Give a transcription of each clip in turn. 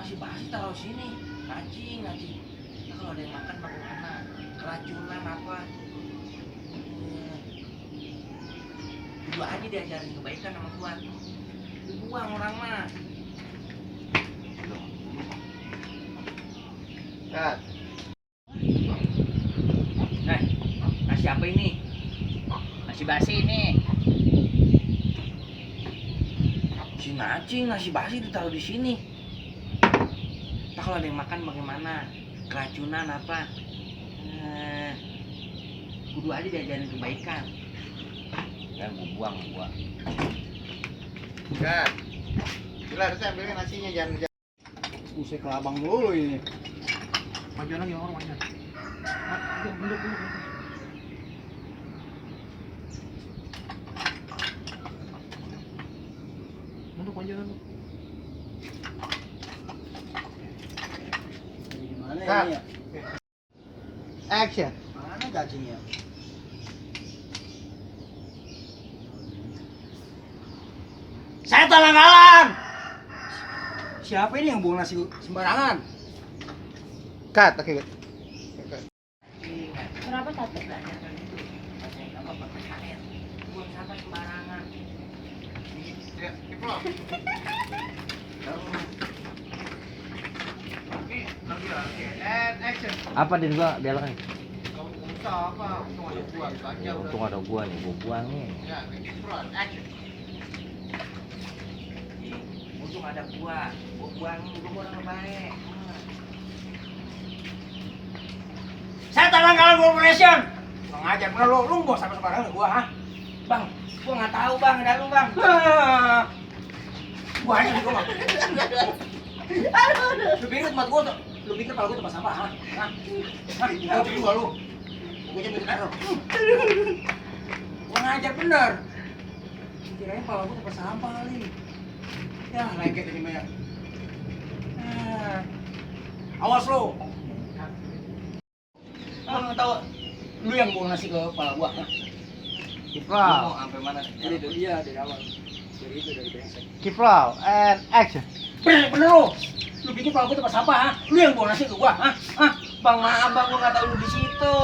nasi basi taruh sini, ngacing. Nah, kalau ada yang makan bagaimana? Keracunan apa? Dua aja diajarin kebaikan sama gua. Dibuang orang mah. Kat. Nasi apa ini? Nasi basi ini. Si nacing, nasi basi ditaruh di sini. Nah, kalau ada yang makan bagaimana? Keracunan apa? Kudu aja diajarin kebaikan. Kan gua buang gua. Kat. Gila, harusnya ambilin nasinya jangan. Usai kelabang dulu ini. Maju lagi orang maju. Mundur. Mundur maju dulu. Gimana Kat. ini ya? Action. Mana cacingnya? Saya talang-alang. Siapa ini yang buang nasi sembarangan? Kat, oke. Kenapa satu? Buang sampah sembarangan. Ya, Kiprol. And action. Apa din gua belokan? Kamu usah apa? Untung ada gua, gitu aja udah. Untung ada gua nih, gua buang nih. Ya, Kiprol, action. Untung ada gua buang, gua orang baik. Saya talang-alang corporation. Bang ajar bener lu buang sampai sembarangan gua, ha? Bang, gua nggak tahu bang, ada lu bang. Gua aja di gua. Lu pikir tempat gua tuh? Lu pikir kalau gua tempat sampah, ha? Hah? Gua juga lu. Gua jadi taruh. Gua ngajar bener. Kirain kalau gua tempat sampah kali. Ya, lengket ini mah ya. Awas lu. Gua nggak tahu. Lu yang buang nasi ke kepala gua. Wow. Sampai mana? Jadi itu dia dari awal. Dari itu dari brengsek. Kiprol and action. Bener lu. Lu bikin kalau gua tempat sampah, ha? Lu yang buang nasi ke gua, ha? Hah? Bang maaf bang, gua nggak tahu lu di situ.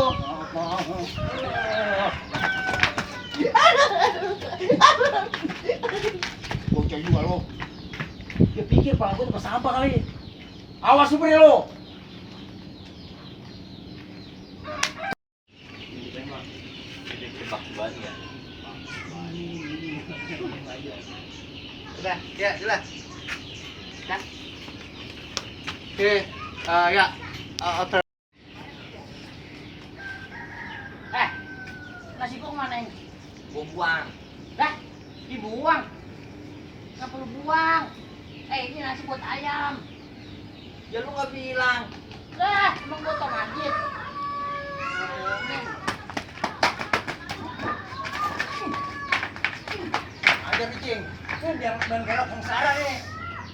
Bocah juga lu. Dia pikir kalau gua tempat sampah kali. Awas lu bre lu. Tebak bani ya. Udah, ya, jelas. Kan? Oke, ya. Outer. Nasi gua kemana ini? Gua buang. Dah, dibuang. Nggak perlu buang. Ini nasi buat ayam. Ya lu nggak bilang. Lah, emang gua tau ngajit. Ajar nih, Cing. Biar gelap sengsara nih.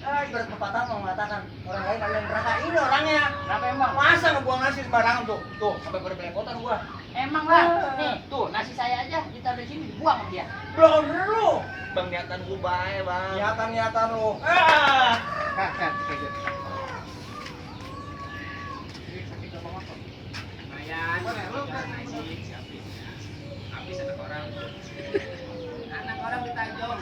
Ibarat pepatah mengatakan orang lain kalian neraka. Ini orangnya. Kenapa emang? Masa ngebuang nasi sembarangan tuh? Tuh, sampai pada belepotan gua. Emang lah. Nih, tuh nasi saya aja ditaruh di sini dibuang sama dia. Belum dulu. Bang niatan gua baik bang. Niatan lu. Kan. Habis anak orang. Anak orang ditajong.